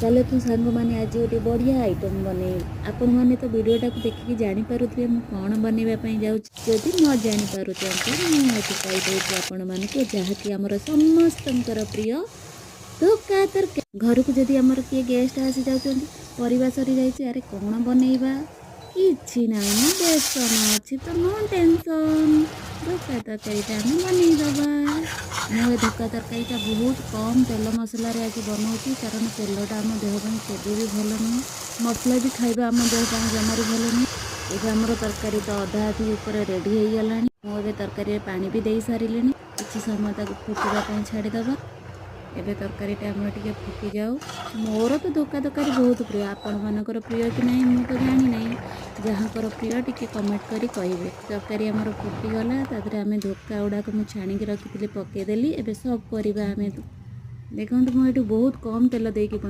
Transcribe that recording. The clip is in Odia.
ଚାଲନ୍ତୁ ସାଙ୍ଗମାନେ, ଆଜି ଗୋଟେ ବଢ଼ିଆ ଆଇଟମ୍ ବନେଇବି। ଆପଣମାନେ ତ ଭିଡ଼ିଓଟାକୁ ଦେଖିକି ଜାଣିପାରୁଥିବେ ମୁଁ କ'ଣ ବନେଇବା ପାଇଁ ଯାଉଛି। ଯଦି ନ ଜାଣିପାରୁଛନ୍ତି, ମୁଁ ଏଠି କହିଦେଉଛି ଆପଣମାନଙ୍କୁ, ଯାହାକି ଆମର ସମସ୍ତଙ୍କର ପ୍ରିୟ ଧୋକା ତରକାରୀ। ଘରକୁ ଯଦି ଆମର କିଏ ଗେଷ୍ଟ ଆସି ଯାଉଛନ୍ତି, ପରିବା ସରିଯାଇଛି, ଆରେ କ'ଣ ବନେଇବା? କିଛି ନାହିଁ ମ, ବେସନ ଅଛି ତ, ନୋ ଟେନସନ୍, ଧୋକା ତରକାରୀଟା ଆମେ ବନେଇଦେବା। ମୁଁ ଏ ଧୋକା ତରକାରୀଟା ବହୁତ କମ୍ ତେଲ ମସଲାରେ ଆଜି ବନଉଛି, କାରଣ ତେଲଟା ଆମ ଦେହ ପାଇଁ କେବେ ବି ଭଲ ନୁହେଁ। ମସଲା ବି ଖାଇବା ଆମ ଦେହ ପାଇଁ ଜମାରୁ ଭଲ ନୁହେଁ। ଏବେ ଆମର ତରକାରୀ ତ ଅଧା ଅଧି ଉପରେ ରେଡ଼ି ହେଇଗଲାଣି। ମୁଁ ଏବେ ତରକାରୀରେ ପାଣି ବି ଦେଇ ସାରିଲିଣି। କିଛି ସମୟ ତାକୁ ଫୁଟିବା ପାଇଁ ଛାଡ଼ିଦେବା। ଏବେ ତରକାରୀଟା ଆମର ଟିକେ ଫୁଟିଯାଉ। ମୋର ତ ଧୋକା ତରକାରୀ ବହୁତ ପ୍ରିୟ। ଆପଣମାନଙ୍କର ପ୍ରିୟ କି ନାହିଁ ମୁଁ ତ ଜାଣିନାହିଁ। ଯାହାଙ୍କର ପ୍ରିୟ ଟିକେ କମେଣ୍ଟ କରି କହିବେ। ତରକାରୀ ଆମର ଫୁଟିଗଲା। ତା ଦେହରେ ଆମେ ଧୋକା ଗୁଡ଼ାକ ମୁଁ ଛାଣିକି ରଖିଥିଲି, ପକାଇଦେଲି। ଏବେ ସର୍ଭ କରିବା ଆମେ। ଦେଖନ୍ତୁ, ମୁଁ ଏଠି ବହୁତ କମ୍ ତେଲ ଦେଇକି ବନେଇ